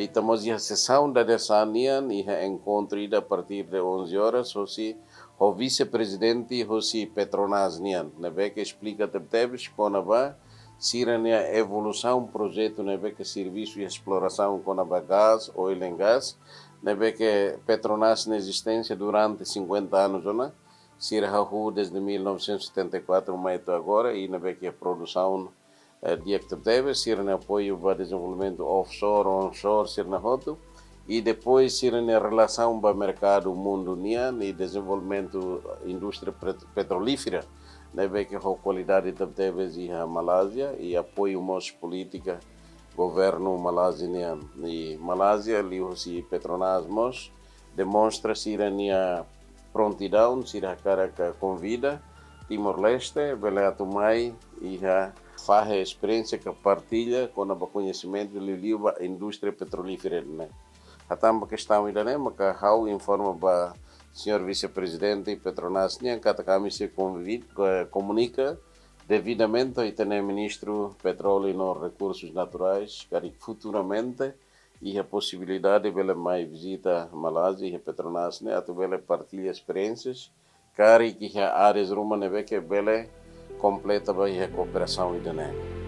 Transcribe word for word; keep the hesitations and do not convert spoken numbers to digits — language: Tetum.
Ita mós iha sesaun dadeer-saan nian, iha enkontru ida a partir de onze horas, hosi ho vise-prezidente hosi Petronas nian, ne'ebé ke esplika tebetebes kona-ba sira-nia evolusaun projetu ne'ebé ke servisu iha esplorasaun kona-ba gás, oil and gas, ne'ebé ke Petronas nia ezisténsia durante cinquenta anos ona, sira hahú desde mil novecentos e setenta e quatro mai to'o agora, i ne'ebé ke produsaun, eh, di'ak tebetebes, sira-nia apoiu ba dezenvolvimentu offshore, onshore, sira-ne'e hotu. I depois sira-nia relasaun ba merkadu mundu nian, i dezenvolvimentu indústria pet-, petrolífera, ne'ebé ke ho kualidade tebetebes iha Malázia, i apoiu mós polítika governu Malázia nian. I Malázia, liuhusi Petronas mós, demonstra sira-nia prontidaun, sira hakarak konvida Timor-Leste bele atu mai iha fahe esperiénsia ka partilla kona-ba koñesimentu liuliu ba indústria petrolífera ne'e. Hatán ba kestaun ida-ne'e, maka ha'u informa ba señór vise-prezidente Petronas nian katak ami sei konvid-, eh, komunika devidamente ho ita-nia Ministru Petróleu no Rekursus Naturais, karik futuramente iha posibilidade bele mai vizita Malázia, iha Petronas ne'e, atu bele partilla esperiénsias, karik iha áreas ruma ne'ebé ke bele kompleta ba iha kooperasaun ida-ne'e.